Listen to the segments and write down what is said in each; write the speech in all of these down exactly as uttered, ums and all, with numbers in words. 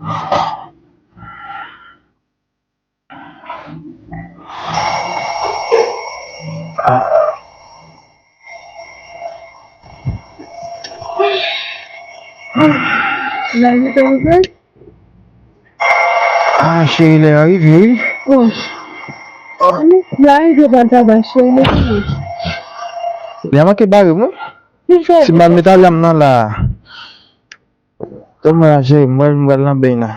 Lavi te rive? Ah, cheri, lè a rive, wi. Oh. Lavi te pa travay, cheri, nou vini. Li a manke bare, wi. Si m al met alam nan la. Kòman la, cheri, m pral, m pral nan beny la.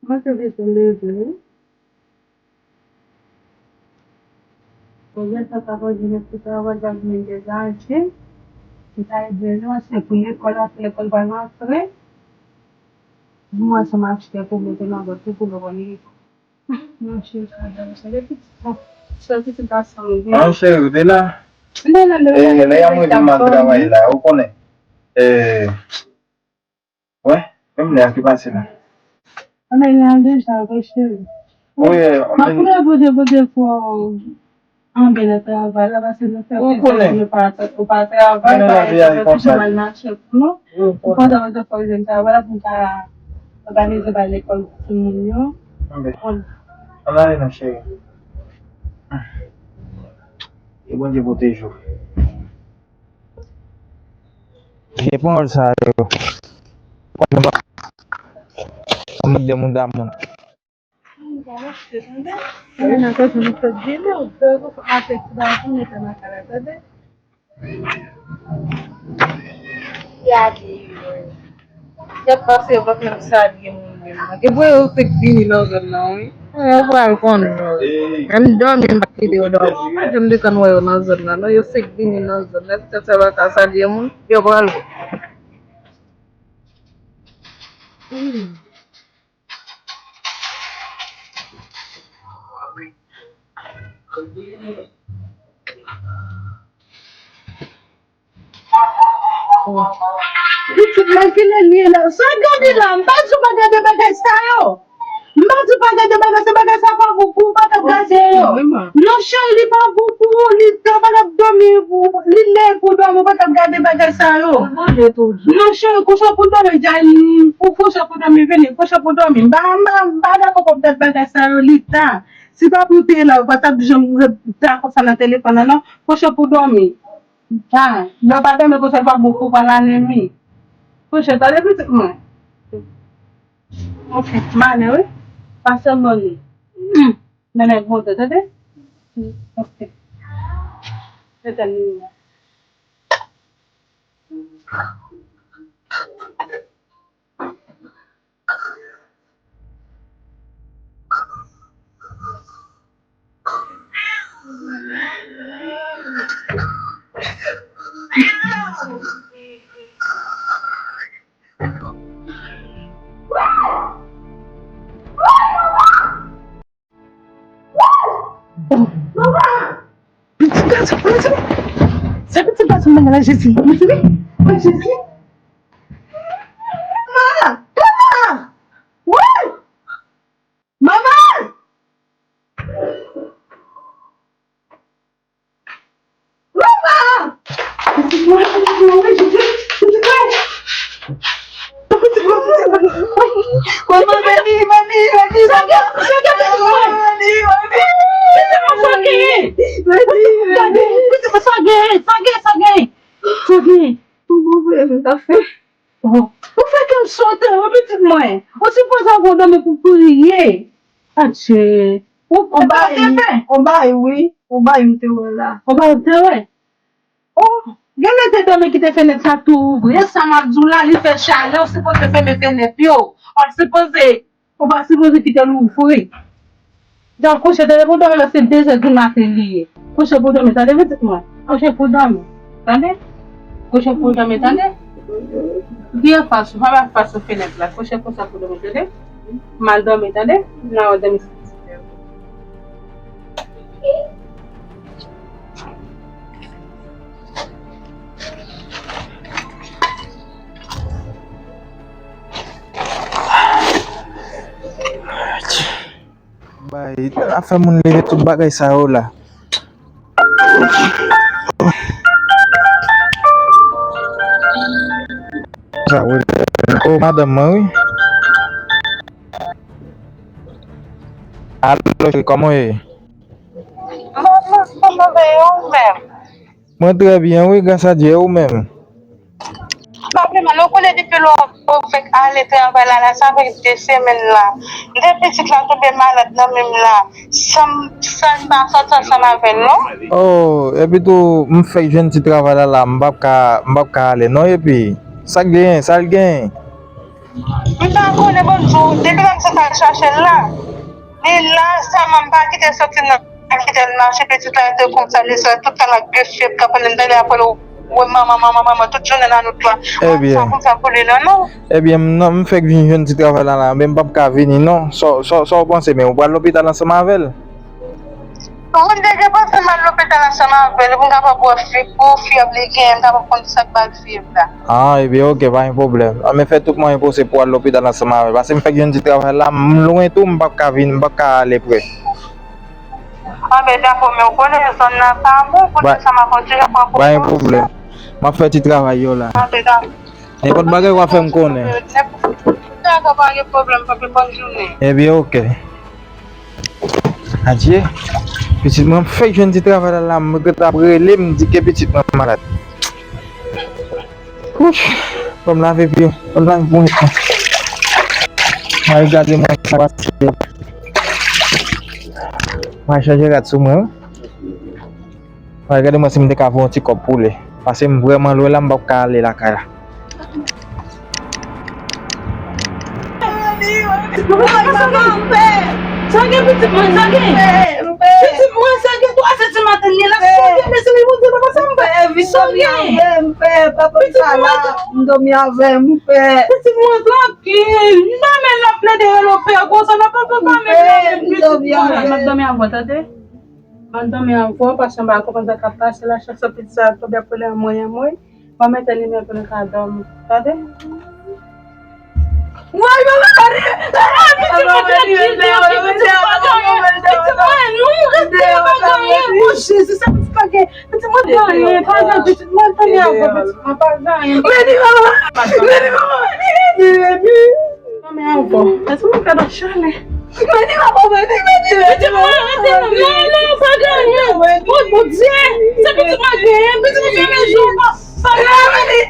Mwen te bezwen leve wi. Mwen gen tan pa manje, men tout travay la vin degaje. Mwen ta ede nou, se pou lekòl, apre lekòl pral rantre. Mwen se m achte pou mete nan vant pou nou pran lekòl. Mwen cheri, sa dam sa de pitit. Bon, se pitit gason m gen. Ah, cheri, ou te la? Lè la, lè la, lè y ap mwen vin mal travay la, ou konnen. Eh, Wè, menm lè a ki pase la. Anmè, lè a deja, vre cheri. Wi, m ap men priye Bondye, Bondye fè w anben nan travay la, paske nou fè ou konnen. Ou pa, ou pa travay, pa ekzanp, epi jan mal mache pou nou. Ou kontan Bondye fè w jwenn travay la pou w ka òganize bay lekòl timoun yo. Anben. Ann ale non, cheri. Ke Bondye pwoteje w. Vye pawòl sa yo. Mwen de moun damou. Mwen nan kote nou sot vini, ou fè ou achte ti bagay pou mete nan kay la, tande? Gade yo. Y ap pase, yo pa t menm salye moun menm. Gen pou yo te vini nan zòn nan, wi. Yo pral konnen, wi. M dòmi, m pa kite yo dòmi. Mwen, jan m desann wè yo nan zòn nan, non, yo fèk vini nan zòn nan. Petèt sa yo pa ka salye moun, yo pral wè. Pitit mwen, kilè li ye la? Sa gade la, m pa di w pa gade bagay sa yo. M pa di w pa gade bagay, se bagay sa pa bon pou ou, pa t ap gade yo. Non, cheri, li pa bon pou ou, li ta pa t ap dòmi, li lè pou dòmi, ou pa t ap gade bagay sa yo. Non, cheri, kouche pou dòmi, Jayline, pou kouche pou dòmi, vini, kouche pou dòmi. M pa, m pa, m pa dakò pou w ap gade bagay sa yo, li ta. Si pa pou w te la, ou pa t ap janm ret ta konsa nan telefòn nan, non. Kouche pou dòmi. Ah, lè w pa dòmi konsa, l pa bon pou w pran lanemi. Kouche, tande pitit mwen. Ok, m ale wi. Pase m bò li. Hmm. Men nèg monte, tande? Hmm, ok. Mete l. Manman! Pitit gason, pitit, sa pitit gason mwen la, Jezi, Jezi, Jezi. Manman! Manman! Wi! Manman! Manman! Pitit mwen, pitit mwen, wi, Jezi, pitit mwen. Pitit mwen, pitit mwen. Manman, vini, vini, vini, sa gen, sa gen, pitit mwen. Vini, vini. Pitit mwen, sa gen. Vini, vini. Pitit mwen, sa gen, sa gen, sa gen. Sa gen. Pou mwen, mwen ta fè. Oh, ou fè kè m sote, wi, pitit mwen. Ou sipoze al dòmi pou priye. Adje. Ou, ou bay, ou bay, wi. Ou bay, m te wè la. Ou bay, m te wè. Oh, gen lè te dòmi kite fenèt la tou ouvri. E sa m ap di w la, li fè chalè, ou sipoze fèmen fenèt yo. Ou sipoze Ou pa sipoze kite l ouvri. Donk, kouche, tande pou dòmi, se de zè di maten li ye. Kouche pou dòmi, tande, pitit mwen. Kouche pou dòmi, tande? Kouche pou dòmi, tande? Vire fas ou, pa ba fas ou fenèt la. Kouche konsa pou dòmi, tande? M al dòmi, tande? M nan wè dèmen si Bondye vle. Bay, afè moun leve tout bagay sa yo la. Sa, wi. O, madanm mwen, wi. Alo, cheri, kòman w ye? Mwen, mwen, mwen, mwen, ou menm? Mwen trè byen, wi, gras a Dye, ou menm? Papi, mwen, ou konnen depi lè w fèk ale travay la, la, sa fè de semèn la. M te pitit la tonbe malad nan men m la. San, san m pa sòti ansanm avè l, non. Oh, epi tou, m fèk jwenn ti travay la, la, m p ap ka, m p ap ka ale, non, epi, sa k genyen, sa l genyen? M pa konnen, bon, jou, depi lè m sot al chache l la. Li la, sèlman m pa kite l soti nan, pa kite l mache, pitit la rete konsa, li sot tout tan l ap gen fyèv, k ap pale m tande apre l, wè manman, manman, manman, tout jounen nan nou twa. Ebyen. Sa konsa pou li la, non. Ebyen, m, non, m fèk vin jwenn ti travay la, la, men m p ap ka vini, non. Sa, sa, sa w panse, men ou pral lopital ansanm avè l? Bon, m te gen panse m al lopital ansanm avè l, pou m kapab wè fi, pou fyèv li genyen, m kapab konn sa k ba l fyèv la. Ah, ebyen, oke, pa gen pwoblèm. Ah, men fè tout mwayen posib pou w al lopital ansanm avè l, paske m fèk jwenn ti travay la, m lwen tou, m p ap ka vin, m p ap ka ale pre. Ah, ben, dakò, men ou konnen zòn nan pa bon, pou sa m ap kontinye pran prekosyon. Pa gen pwoblèm. M ap fè ti travay yo la. Ah, ben, dakò. Nenpòt bagay w a fè m konnen. Dakò, pa gen pwoblèm, papi, bòn jounen. Ebyen, oke. Adye, pitit mwen, m fèk jwenn ti travay la, la, m ret ap rele, m di ke pitit mwen malad. Ouch, fò m lave pye, fò m lave ponyèt mwen. Mwen gade mwen sa pase. Mwen chanje rad sou mwen, wi. Mwen gade mwen si m te ka voye yon ti kòb pou li. Paske m vrèman lwen la, m p ap ka ale lakay la. Sa gen pitit mwen, sa gen? Pitit mwen, sa gen twa sè di maten li la. Sa gen, mezanmi, Bondye, papa, sa m fè? Sa gen? M dòmi avè m, pè. Pitit mwen, tranquille. Non, men l ap plede rele w pè konsa, non, papa, pa menm la, pitit mwen. M ap dòmi avè w, tande? M ap dòmi avè w, paske m pa konprann sa k ap pase la, chak sòti sa ap tonbe ap rele anmwey, anmwey. Mwen mete limyè pou nou ka dòmi. Tande? Woy, mwen pa pale. Ah, pitit mwen, tranquille, tranquille, pitit mwen, pa gen anyen. Pitit mwen, nou rete, pa gen anyen. Oh, Jezi, sa pitit pa gen. Pitit mwen, pa gen anyen, pa gen anyen, pitit mwen, tande avè w, pitit mwen, pa gen anyen. Redi, mama. Redi, mama, redi, redi, redi. Mwen ankò. Èske mwen ka nan chalè? Mwen di papa, mwen di, mwen di, mwen di. Pitit mwen, arete non. Non, non, pa gen anyen. Mwen, Bondye, se pitit mwen genyen, pitit mwen genyen jou. Pa gen anyen.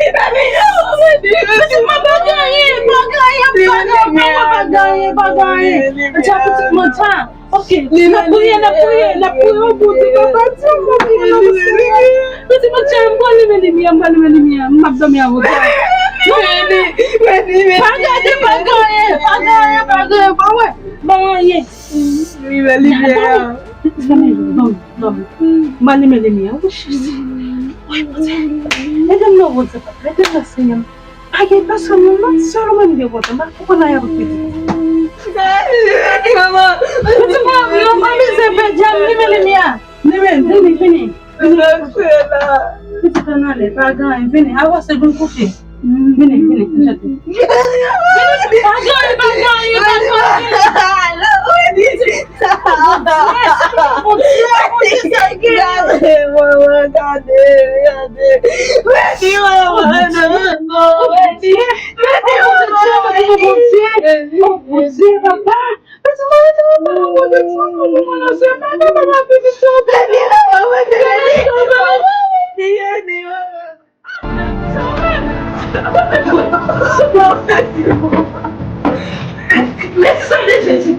Pitit mwen pa gen anyen, pa gen anyen, pa gen anyen, pa gen anyen, pa gen anyen. Dja pitit mwen dja. Ok, n ap priye, n ap priye, n ap priye, o Bondye, papa, di mwen, mwen priye nan non Senyè. Pitit mwen dja, m pral limen limyè, m pral limen limyè, m ap dòmi avè w. Pa gade, pa gen anyen, pa gen anyen, pa gen anyen, pa wè, pa gen anyen. Limen limyè a. Dòmi, dòmi, dòmi. M al limen limyè a, wi, Jezi. Wi, Bondye. Ede m non, Bondye, papa. Ede m non, Senyè m. Pa gen pèsonn moun non, sèl ou menm gen Bondye. M pa konprann anyen avèk pitit. Pitit mwen, non, pa mize pè djam, limen limyè a. Limen, vini, vini. Pitit ann ale, pa gen anyen, vini, avanse vin kouche. Vini, vini, vini. Pa gen anyen, pa gen anyen, pa gen anyen. Bondye, Bondye, Bondye, sa gen. Gade, mama, gade, gade. Redi, mama, non, non, redi. Redi, mama, redi. Bondye, papa. Redi, mama, redi, mama, Bondye, mama, mama, mama, mama, redi, mama, redi, redi, mama, redi, redi, mama. Mèsi, Seyè Jezi.